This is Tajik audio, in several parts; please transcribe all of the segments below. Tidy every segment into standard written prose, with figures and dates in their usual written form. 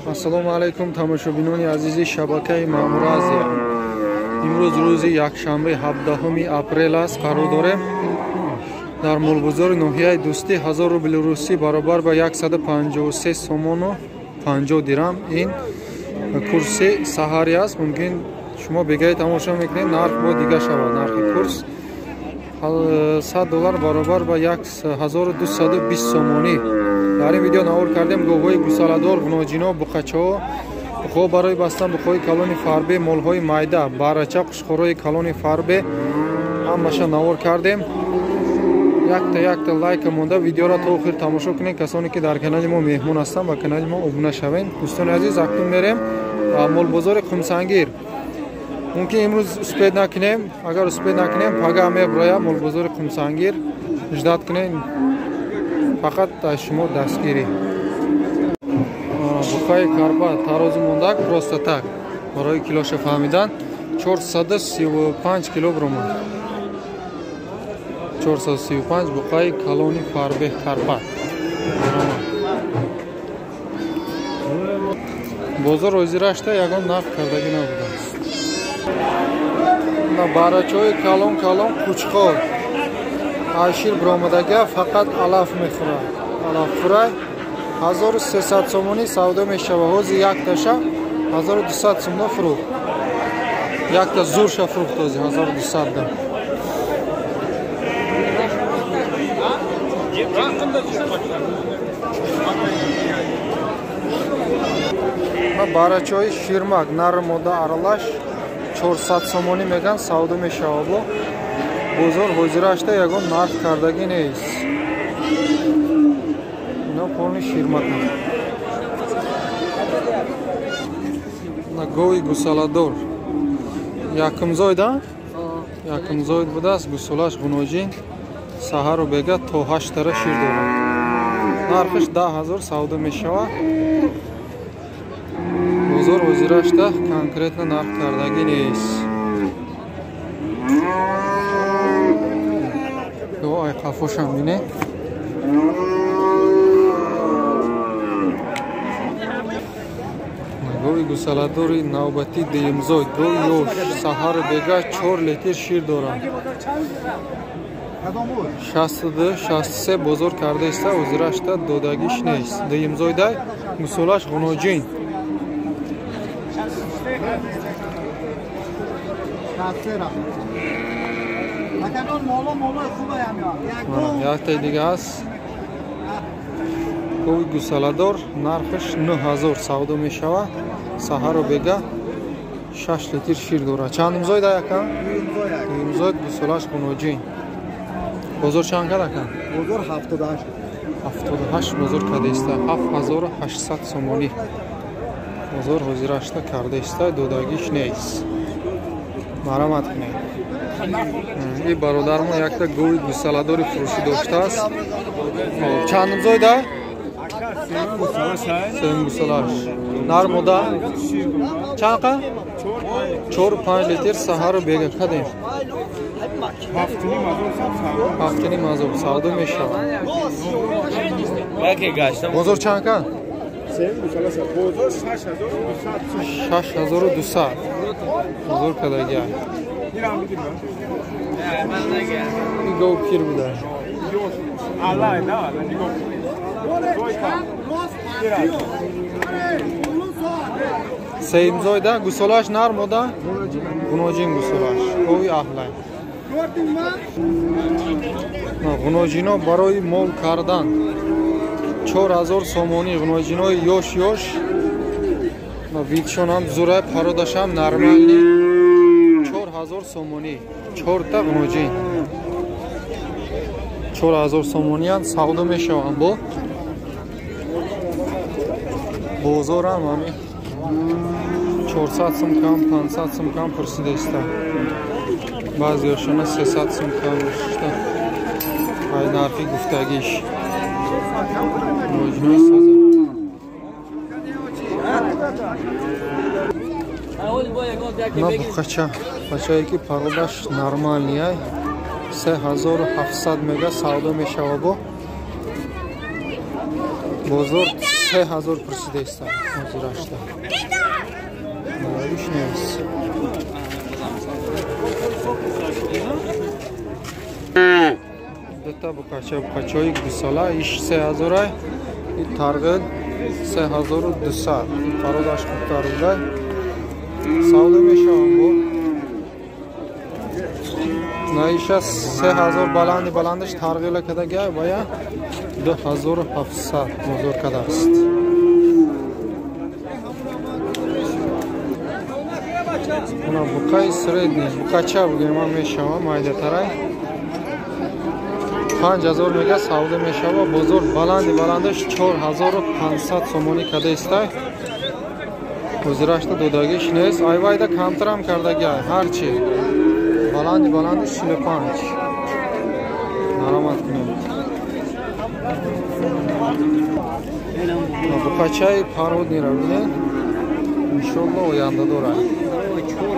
Ассалому алайкум тамошобинони азизи шабакаи Маъмур Азия. Имрӯз рӯзи якшанбе 17 апрел аст. Қарор дорем дар молбозори ноҳияи Дӯстӣ. 1000 рубли русӣ баробар ба 153 сомону 50 дирам. Ин курси саҳарӣ аст. Мумкин шумо бегаи тамошо мекунед, нарх бо дига шавад. Нархи курс 100 доллар баробар ба 1220 сомонӣ. Дар ин видео навор кардем говҳои гусаладор, ғуноҷино, буқачаҳо, буқҳо барои бастан, буқҳои калони фарбе, молҳои майда, барача, қушқорҳои калони фарбе, ҳамаша навор кардем. Якта якта лайка монда видеоро то охир тамошо кунед. Касоне ки дар канали мо меҳмон ҳастанд, ба канали мо обуна шавед. Дӯстони азиз, акнун мерем молбозори Қумсангир. Мумкин имрӯз успед накунем, агар успед накунем, пага меброя молбозори Қумсангир. Ждат кунед, фақат аз шумо дастгирӣ. Буқаи карпа тарозу мондак просто так барои килоша фаҳмидан 435 кило бромад. 435 буқаи калони фарбеҳ карпа. Бозор ҳозирашта ягон нарх кардагӣ набудааст. Барачаҳои калон калон қучқор ашир биромадага фақат алаф мехӯрад. Алафхӯрай 1300 сомонӣ савдо мешавад. Ҳозир якташа 1200 сомона фурӯхт. Якта зурша фурӯхт ҳозир 1200 да. Барачаҳои ширмак нар мода аралаш 400 сомонӣ меган савдо мешавад. Бозор ҳозирашта ягон нарх кардагӣ нест. Ино полни ширмаканд. Гови гусаладор якумзойд, якумзойд будааст. Гусолаш ғуноҷин, саҳару бега то 8 тара шир дорад. Нархаш 10 000 савдо мешавад. Бозор ҳозирашта конкретно нарх кардагӣ нест. Ай қафошам бине. Гови гусаладори навбати дуюмзойд, гови ёш, саҳару бега 4 литр шир дорад. 62-63 бозор кардаиста, ҳозирашта додагиш нест. Дуюмзойдай, гусолаш ғуноҷин. Яктаи дига аст. Гови гусаладор нархаш 9000 савдо мешавад. Саҳару бега 6 литр шир дорад. Чандумзойд ака? Дуюмзойд, гусолаш ғуноҷин. Бозор чанд кад ака? Бозор 78. 78 бозор кардааста, 7800 сомонӣ. Бозор ҳозирашта кардааста, додагиш нест. Марамат кунед. Ин бародармон якта гови гусаладори фурӯшӣ доштааст. Чандумзойда? Сеюм гусалаш. Нар мода? Чанд қа? 4-5 литр саҳару бега кадем. 7,5 савдо мешавад. Бозор чанд ка? 6200 бозор кардагия. Ин гов пир буда. Сеюмзойда, гусолаш нар мода? Ғуноҷин гусолаш. Гови аҳлай. Ғуноҷино барои мол кардан 4000 сомонӣ. Ғуноҷинои ёш ёш, видшон ҳам зурай, пародашам нормални. 4000 сомонӣ. 4та ғуноҷин 4000 сомониан савдо мешаванд. Бо бозорам ҳами 400 сум кам, 500 сум кам пурсидаиста. Баъзеҳошона 300 сум кам шуда. Ай нархи гуфтагиш. Ғуноҷинои соза. На буқача, бачае ки пародаш нормални ай 3700 мега савдо мешавад. Бо бозор 3000 пурсидаистанд ҳозирашта. Додагиш нест. Дута букача букачаҳои гусала иш 3000 и тарғил 3200. Пародаш хубтар буда. Савдо мешавам бо. На иша 3000 баланди баландаш тарғила кадагай бая 2700 бозор кадааст. Уна букаи средний букача бугем ман мешава майдатарай 5000 мега савдо мешава. Бозор баланди баландаш 4500 сомонӣ кадаистай. Ҳозирашта додагиш нест. Айвайда камтарам кардагай ҳарчи баланди баландаш 45. Маромат кунед. Букачаи пародниро бинед. Иншолло оянда дорад.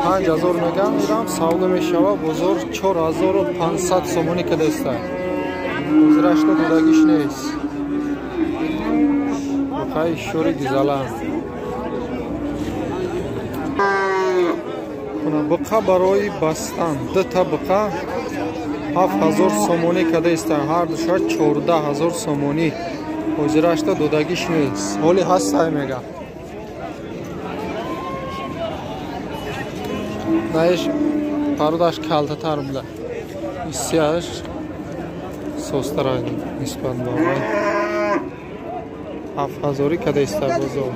5000 мегам ирам савдо мешава. Бозор 4500 сомонӣ кадаистай. Ҳозирашта додагиш нест. Букаи шори гизала. Буқа барои бастан дута буқа 7000 сомонӣ кадаистанд. Ҳар душа 14000 сомонӣ. Ҳозирашта додагиш нест. Ҳоли ҳастай мега. Наиш пародаш калтатар буда. Исияш состара нисбат ба вай. 7000 кадаиста бозор.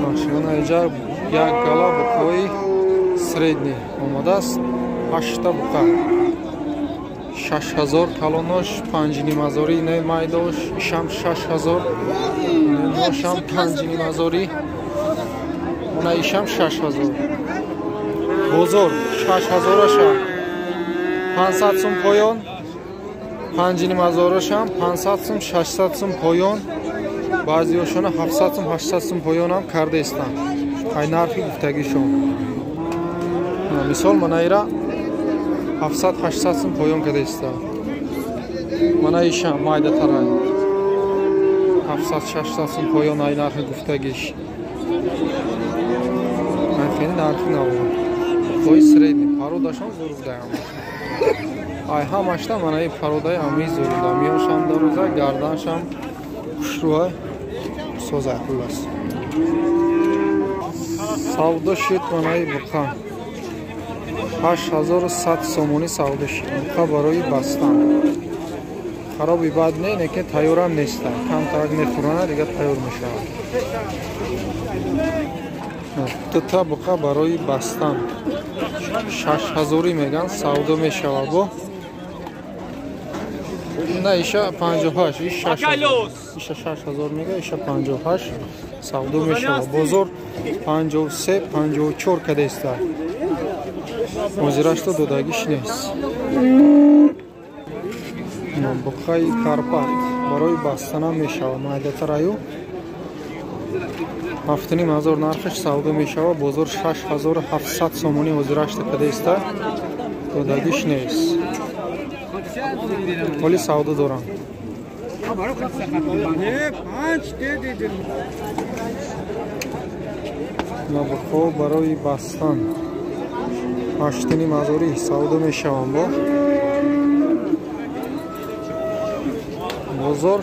Машина иҷа як гала буқаҳои средний омадааст. 8 буқа 6000 калонош, 5500 инаи майдош, ишам 6000, ношам 5500, она ишам 6000. Бозор 6000-аша 500 сум поён, 5500-ашам 500 сум, 600 сум поён. Баъзеҳошона 700 сум, 800 сум поёнам кардаистанд. Ай нархи гуфтагишон. Мисол мана ира 700-800 сум поён кардаистанд. Мана ишам майдатарай 700-600 сум поён ай нархи гуфтагиш. Ман хеле нархи набуд. Қои средний пародашон зур будаям. Ай ҳамашта мана и пародаи ҳамаи зур буда. Миёншам дароза, гарданшам хушрӯа соза хуллас. Савдо шуд манаи буқа 8100 сомонӣ савдо шуд. Буқа барои бастан. Хароби бад не, лекин тайёрам неста. Камтарак мехӯрана, дига тайёр мешавад. Дута буқа барои бастан 6000 меган савдо мешавад бо. На иша 58, иш 6000. Иша 6000 мега, иша 58 савдо мешавад. Бозор 53, 54 кадаиста. Ҳозирашта додагиш нест. Буқаи Карпат барои бастанам мешавад. Майдатараю 7500 нархаш савдо мешавад. Бозор 6700 сомонӣ ҳозирашта кадаиста. Додагиш нест. Ҳоли савдо дорам. Набуқо барои бастан 8500 савдо мешаванд бо. Бозор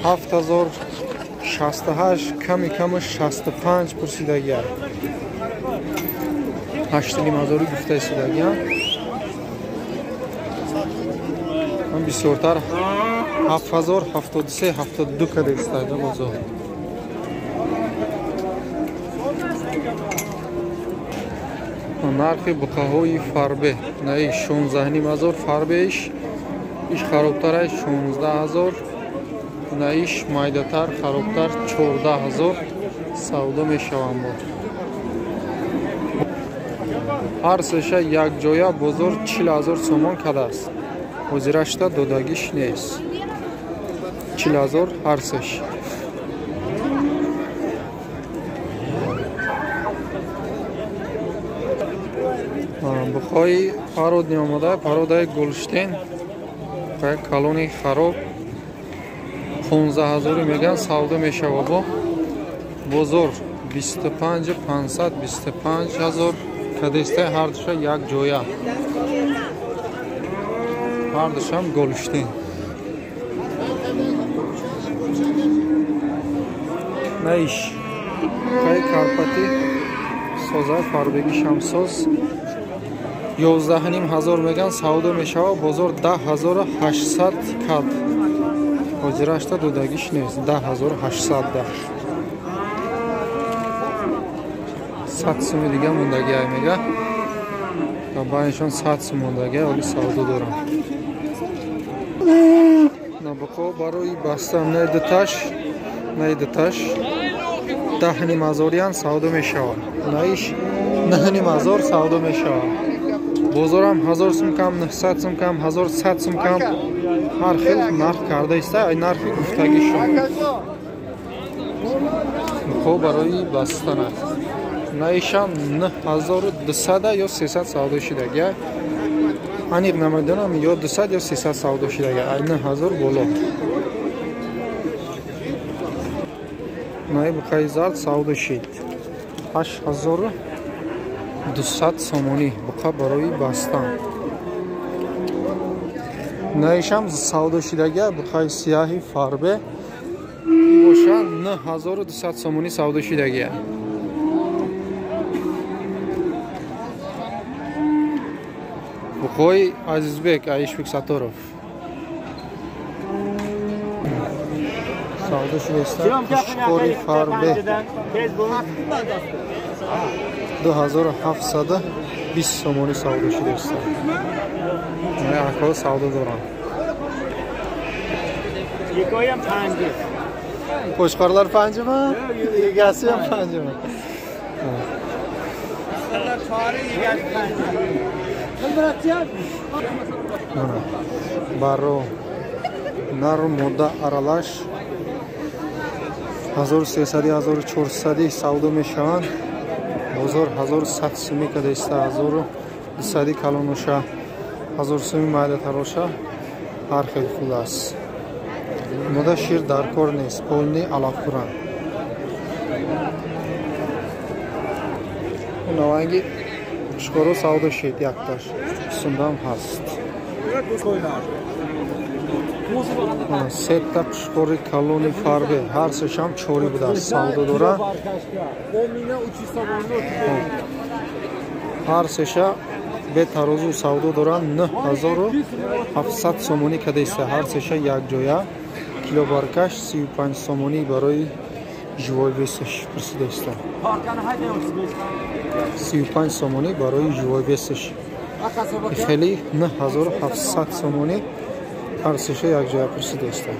7068, ками камаш 65 пурсидагиа. 8500 гуфтаистодагиа. Ман бисёртар 7073, 72 кадаистада бозор. Нархи буқаҳои фарбе наи 16500 фарбеиш, иш харобтарай 16000, наиш майдатар харобтар 14000 савдо мешаванд бо. Ҳар сеша якҷоя бозор 40000 сомон кадааст. Ҳозирашта додагиш нест. 40000 ҳар сеш. Буқои пародни омода, пародаи Голштейн, калони хароб 15 000 меган савдо мешава бо бозор 25 500 25 000 кадестай ҳардуша як ҷоя ҳардушам голштин наиш кай карпати соза фарбеги шамсоз 11 500 меган савдо мешава бозор 10 800 кад ҳозирашта додагиш нест 10 800 да 100 суми дига мондагиай мега ва байншон 100 сум мондагиай оли савдо дорам набақо барои баста на дуташ на дуташ 10 500 ян савдо мешавад наиш 9 500 савдо мешавад бозорам 1000 сум кам 900 сум кам 1100 сум кам ҳар хел нарх карда иста ай нархи гуфтагишон бақо барои бастана наишам 9200 ё 300 савдо шидагия аниқ намедонам ё 200 ё 300 савдо шидагия ай 9000 боло наи буқаи зард савдо шид 8200 сомонӣ буқа барои бастан наишам савдо шидагия буқаи сияҳи фарбе боша 9200 сомонӣ савдо шидагия буқои Азизбек Аишбек Сатторов савдо шудааст қушқори фарбе 2720 сомонӣ савдо шудааст акҳо савдо доранд Qo'chqorlar panjimi? Egasi ham panjimi? Mana баро нару мода аралаш 1300 1400 савдо мешаванд бозор 1100 суми кадаиста 1200 калоноша 1000 суми майдатароша ҳар хел хулас мода шир дар кор нест полный алафхӯранд наванги қушқоро савдо шид якташ сумдам ҳаст сета қушқори калони фарбе ҳар сешам чорӣ будааст савдо дора ҳар сеша бетарозу савдо доранд 9700 сомонӣ кадаиста ҳар сеша якҷоя килобаркаш 35 сомонӣ барои живой вес аш пурсидаиста 35 сомонӣ барои живой вес аш хеле 9700 сомонӣ ҳар сеша якҷоя пурсидаиста.